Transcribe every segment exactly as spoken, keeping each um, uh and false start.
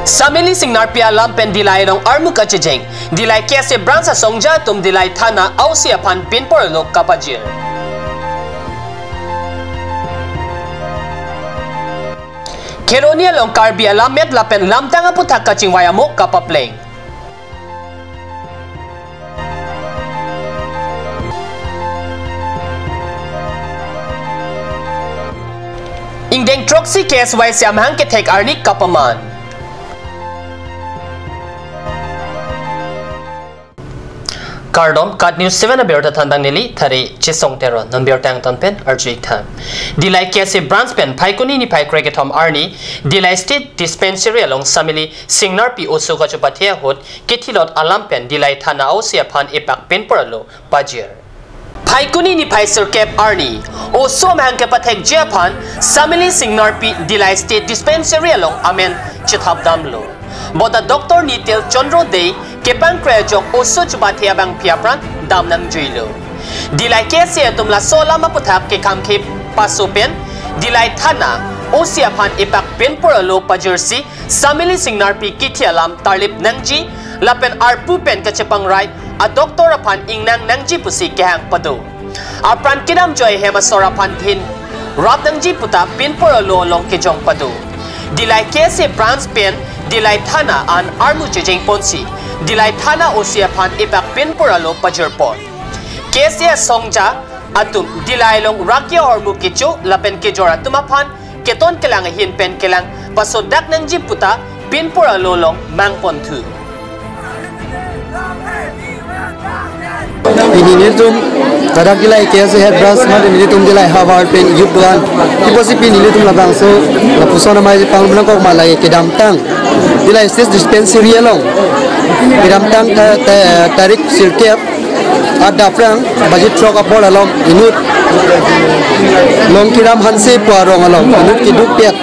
Samili Singnarpi alam pen Dillai along armu kachejeng. Dillai K S A branch asongja atum Dillai thana a-O C aphan pinpor alo kapajir. Kheroni along Karbi alammet lapen lamtang aputhak kachingvai amo kapapleng. Ingdeng throksi K S Y C amahang kethek arni kapaman. Kardom, KAT News seven abirta thanbang neli Thari Chisong Teron, non birta angton pen arju-ik tha. Dillai K S A branch pen Phaikuni niphai krekethom arni Dillai State Dispensary along Samili Singnarpi oso kachepathe ahut kethilot alam pen Dillai thana a-O C aphan ipak pinpor alo pajir. Phaikuni niphai sirkep arni oso amahang kepathekji aphan Samili Singnarpi Dillai State Dispensary along amen chethapdamlo. Bonta Doctor Nitel Chandra Dey kepangkre ajok oso chepathe abangpi apran dam nangjuilo. Dillai K S A atum laso alam aputhak kekhamkhe paso pen Dillai thana a-O C aphan ipak pinpor alo pajirsi Samili Singnarpi kithi alam tarlip nangji lapen arpu pen kachepangrai a-doctor aphan ingnang nangji pusi kehang pado. Apran kedamjoi hem asor aphan thin rap nangji puta pinpor alo along kejong pado. Dillai K S A branch pen Dillai thana an armu chejeng ponsi Dillai thana a-O C aphan ipak pinpor alo pajirpon. K S A asongja atum Dillai along rakya ahormu kecho lapen kejor atum aphan keton kelang ahin pen kelang pasodak nangji puta pinpor alo along mangponthu. Pini nelitum ladak Dillai K S A head branch mate nelitum Dillai havar pen youth do-an. Kiposi pini nelitum labangso lapuson amei pangrum nangkok ma lake kedamtang Dillai State Dispensary along kedamtang ta, ta, tarik sirkep adap aphrang baji throk apor along inut Longkiram Hanse pu arong along inut keduk piak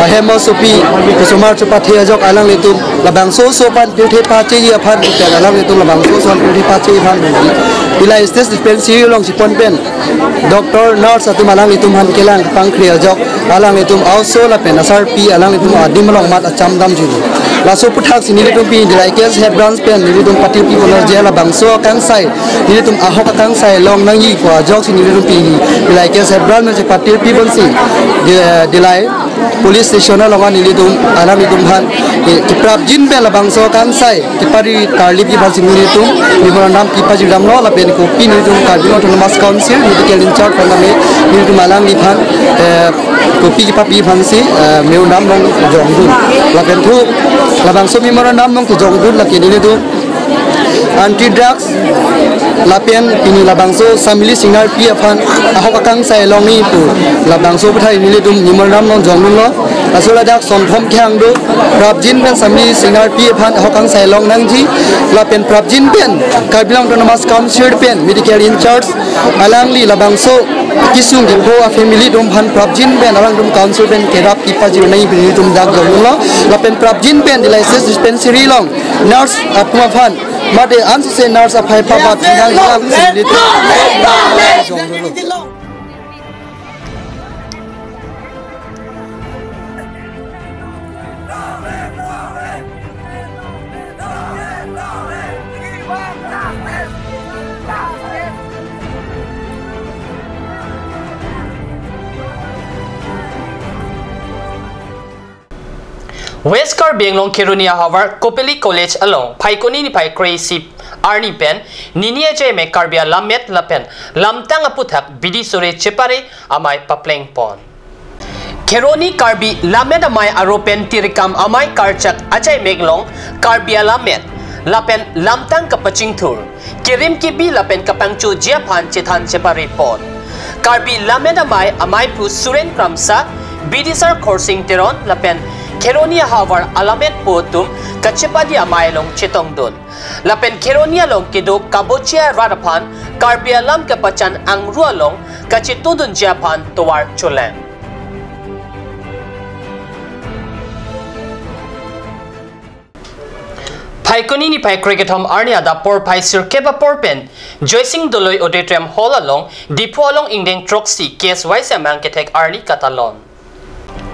ahem asopi kesomar chepathe ajok alanglitum labangso oso aphan pirthe pache aphan pu piak alanglitum labangso oso aphan pirthe pache aphan Dillai State Dispensary along chepon pen doctor, nurse atum alanglitum aphan kelang pangkre ajok alanglitum a-oso lapen asarpi alanglitum adim along mat acham damjulo. Laso aputhak si nelitum pini Dillai K S A head branch pen nelitum patirpi ponlo je labangso akangsai nelitum ahok akangsai long nangji pu ajoksi nelitum pini Dillai K S A head branch pen patirpi ponsi Di-, Dillai police station along nelitum alanglitum aphan, eh, keprapjin pen labangso akangsai kepari tarlipji aphansi nelitum memorandum kepajirdamlo lapen kopi nelitum Karbi Anglong Autonomous Council medical in-charge aphan nelitum alangliphan, eh, kopi kepapi aphansi, eh, memorandum nangkejongdun. Lapen thu labangso memorandum nangkejongdun lake nelitum anti drugs lapen pini labangso Samili Singnarpi aphan ahok akangsai longji pu labangso aputhak nelitum memorandum nangkejongdunlo. Laso ladak sonthom kehang do, prapjin pen Samili Singnarpi aphan ahok akangsai long nangji lapen prapjin pen Karbi Anglong Autonomous Council pen medical in-charge alangli labangso kesung kepho a-family atum aphan prapjin pen alangtum council pen kerap kepajir nangji pu nelitum dak jongdunlo lapen prapjin pen Dillai State Dispensary along nurse atum aphan mate ansose nurse aphai pabat nang lang nelitum jongdunlo. West Karbi Anglong Kheroni ahavar Kopili College along Phaikuni niphai kre-isi arni pen nini ajaimek Karbi alammet lapen lamtang aputhak bidi sore chepare amei paplengpon. Kheroni Karbi Lammet Amei aro pen Tirikam Amei karchak ajaimek along Karbi alammet lapen lamtang kapachingthur, kerim kebi lapen kapangchoji aphan chethan cheparepon. Karbi Lammet Amei ameiphu Suren Kramsa, bidisar Khorsing Teron lapen Kheroni ahavar alammetpo atum kachepadi amei along chetongdun. Lapen Kheroni along kedo kabochia rat aphan Karbi alam kepachan angru along kachetongdunji aphan tovar cholang. Phaikuni niphai krekethom arni adap porphai sirkep apor pen Joysing Doloi Auditorium Hall along Diphu along ingdeng throksi K S Y C amahang kethek arni katalon.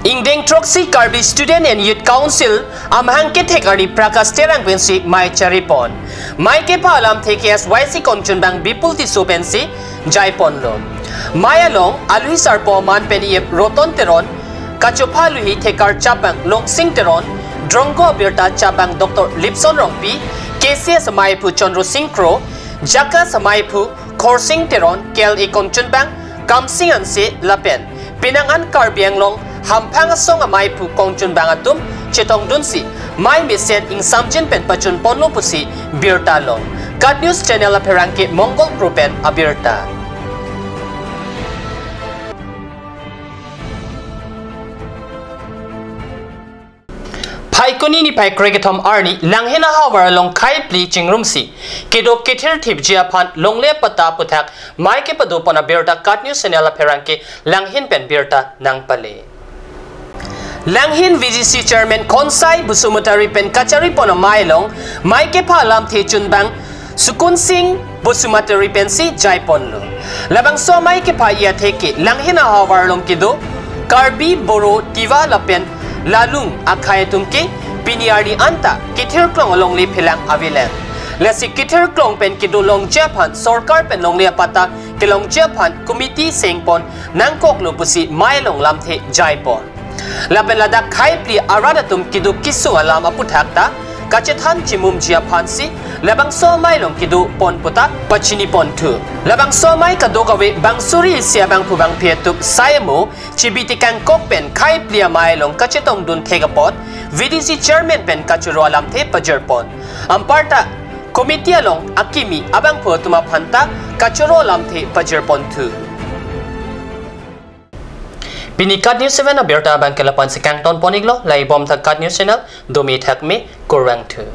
Ingdeng throksi Karbi Student and Youth Council amahang kethek arni Prakash Terang pensi mei charipon. Mei kepha alamthe K S Y C kongchunbang Bipul Tisso pensi jaiponlo. Mei along alui sarpo aman pen iyep Roton Teron, kachopha lui thekar chapbang Longsing Teron, drongko abirta chapbang Doctor Lipson Rongpi, K C S ameiphu Chandra Singh Kro, JACAS ameiphu Khorsing Teron, K L A kongchunbang Kamsing Hanse lapen penang an Karbi Anglong hamphang asong ameiphu kongchunbang atum chetongdunsi mei mesen ingsamjin pen pachunponlo pusi birta long. KAT News Channel apherangke Mongol Kro pen abirta. Phaikuni niphai krekethom arni Langhin ahavar along khei phli chingrumsi kedo kethir thipji aphan longle patta aputhak mei kepadopon abirta KAT News Channel apherangke Langhin pen birta nangpale. Langhin V D C Chairman Khonsai Basumatary pen kacharipon amei along mei kepha alamthe chunbang Sukun Singh Basumatary pensi jaiponlo. Labangso amei kepha atheke Langhin ahavar along kedo Karbi, Boro, Tiwa lapen Lalung akhei atum ke pini arni anta kethir klong alongle phelang avelang. Lasi kethir klong pen kedo longji aphan sorkar pen longle apatta kelongji aphan committee sengpon nangkoklo pusi mei along lamthe jaipon. Lapen ladak khei phli arat atum kedo kesung alam aputhak ta kachethan chimumji aphansi labangso amei along kedopon puta pachiniponthu. Labangso amei kadokave bang suri isi abangphu bangphi atum sai amo chibi tekangkok pen khei phli amei along kachetongdun thek apot V D C Chairman pen kachoro alamthe pajirpon. Anparta committee along akimi abangphu atum aphan ta kachoro alamthe pajirponthu. Pini KAT News seven abirta abangke lapu-ansi kangtonpon-iklo, laibomtha KAT News Channel, domi thakmi, kurvangthu.